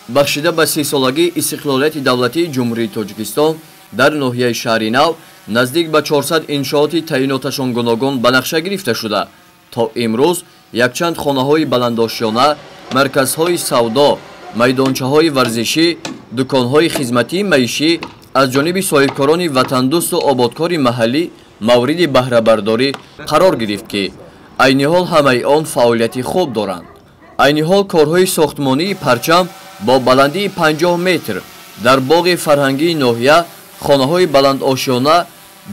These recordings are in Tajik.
Бахшида ба 30-солагии истиқлолияти давлатии Ҷумҳурии Тоҷикистон дар ноҳияи Шаҳри Нав наздик ба 400 иншооти таъиноташон гуногун ба нақша гирифта шуда, то имрӯз якчанд хонаҳои баландошёна, марказҳои савдо, майдончаҳои варзишӣ, дуконҳои хизматии маишӣ аз ҷониби соҳибкорони ватандӯсту ободкори маҳаллӣ мавриди баҳрабардорӣ қарор гирифт, ки айни ҳол ҳамаи он фаъолияти хуб доранд. Айни ҳол корҳои сохтмонии парчам бо баландии 50 метр дар боғи фарҳангии ноҳия, хонаҳои баландошёна,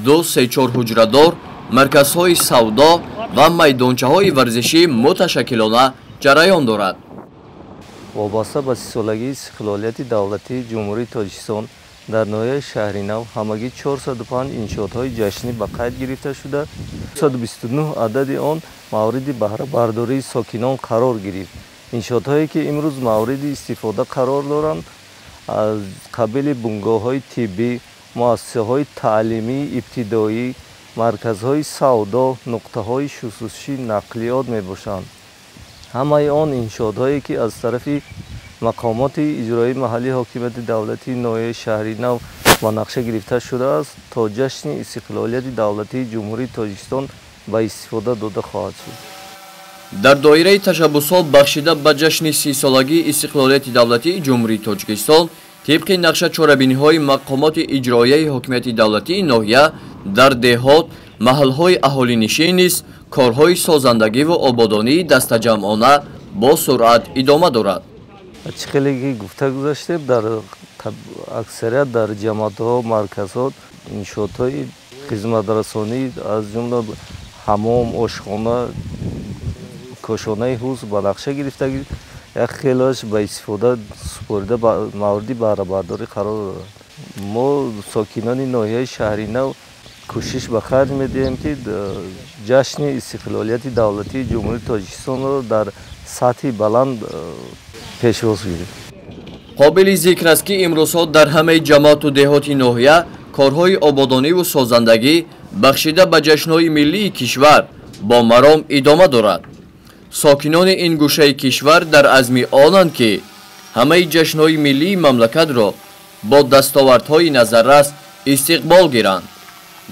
2-3-4 ҳуҷрадор, марказҳои савдо ва майдончаҳои варзишӣ муташаккилона ҷараён дорад. Вобаста ба 30-солагии истиқлолияти давлатии Ҷумҳурии Тоҷикистон дар ноҳияи Шаҳри Нав ҳамагӣ 405 иншоотҳои ҷашнӣ ба қайд гирифта шуда, 129 адади он мавриди баҳрабардории сокинон қарор гирифт. Иншоотҳое ки имрӯз мавриди истифода қарор доранд, аз қабили бунгоҳҳои тиббӣ, муассисаҳои таълимии ибтидоӣ, марказҳои савдо, нуқтаҳои шустушӯи нақлиёт мебошанд. Ҳамаи он иншоотҳое ки аз тарафи мақомоти иҷроии маҳаллии ҳокимияти давлатии ноҳияи Шаҳри Нав ба нақша гирифта шудааст, то ҷашни истиқлолияти давлатии Ҷумҳурии Тоҷикистон ба истифода дода хоҳад шуд. Дар доираи ташаббусҳо бахшида ба ҷашни 30-солагии истиқлолияти давлатии Ҷумҳурии Тоҷикистон тибқи нақша чорабиниҳои мақомоти иҷроияи ҳокимияти давлатии ноҳия дар деҳот, маҳалҳои аҳолинишин низ корҳои созандагиву ободонии дастаҷамъона бо суръат идома дорад. Чӣ хеле ки гуфта гузаштем, дар аксарият дар ҷамоатҳо, марказҳо иншоотҳои хизматрасонӣ аз ҷумла ҳамом, ошхона, кошонаи ҳуз ба нақша гирифта, як хелаш ба истифода супорида мавриди баҳрабардорӣ қарор дорад. Мо сокинони ноҳияи Шаҳри Нав кӯшиш ба харҷ медиҳем, ки ҷашни истиқлолияти давлатии Ҷумҳурии Тоҷикистонро дар сатҳи баланд пешвоз гирем. Қобили зикр аст, ки имрӯзҳо дар ҳамаи ҷамоату деҳоти ноҳия корҳои ободониву созандагӣ бахшида ба ҷашнҳои миллии кишвар бо маром идома дорад. Сокинони ин гӯшаи кишвар дар азми онанд, ки ҳамаи ҷашнҳои миллии мамлакатро бо дастовардҳои назаррас истиқбол гиранд.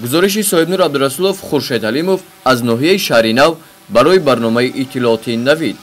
Гузориши Соҳибнур Абдурасулов, Хуршед Ҳалимов аз ноҳияи Шаҳри Нав барои барномаи иттилоотии Навид.